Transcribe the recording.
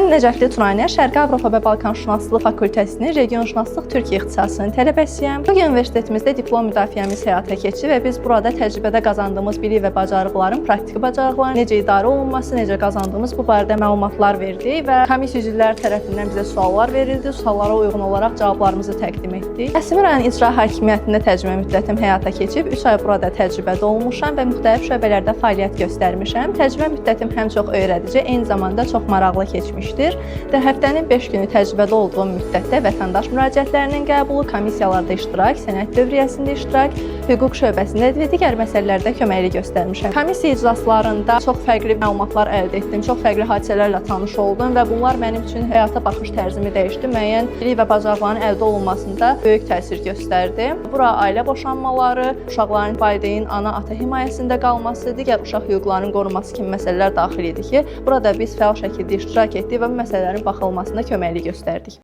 Mən Nəcəfli Turanə, Şərqi Avropa və Balkanşünaslığı fakültəsinin regionşünaslıq Türkiyə ixtisasının tələbəsiyəm. Bu gün universitetimizdə diplom müdafiəmiz həyata keçdi və biz burada təcrübədə qazandığımız bilik və bacarıqların, praktiki bacarıqların necə idarə olunması, necə qazandığımız bu barədə məlumatlar verdik və komissiya üzvləri tərəfindən bizə suallar verildi. Suallara uyğun olaraq cavablarımızı təqdim etdik. Nəsimi rayon İcra Hakimiyyətində təcrübə müddətim həyata keçib. 3 ay burada təcrübədə olmuşam və müxtəlif şöbələrdə fəaliyyət göstərmişəm. Təcrübə müddətim həm çox öyrədici, eyni zamanda çox maraqlı keçmişdir. Və həftənin 5 günü təcrübədə olduğum müddətdə vətəndaş müraciətlərinin qəbulu, komissiyalarda iştirak, sənəd dövriyyəsində iştirak, hüquq şöbəsində və digər məsələlərdə köməklik göstərmişəm. Komissiya iclaslarında çox fərqli məlumatlar əldə etdim, çox fərqli hadisələrlə tanış oldum və bunlar mənim üçün həyata baxış tərzimi dəyişdi. Müəyyən bilik və bacarıqların əldə olunmasında böyük təsir göstərdi. Bura ailə boşanmaları, uşaqların valideyn, ana, ata himayəsində qalması, digər uşaq hüquqlarının qorunması kimi məsələlər daxil idi ki, burada biz fəal şəkildə iştirak etdik və bu məsələlərin baxılmasında köməklik göstərdik.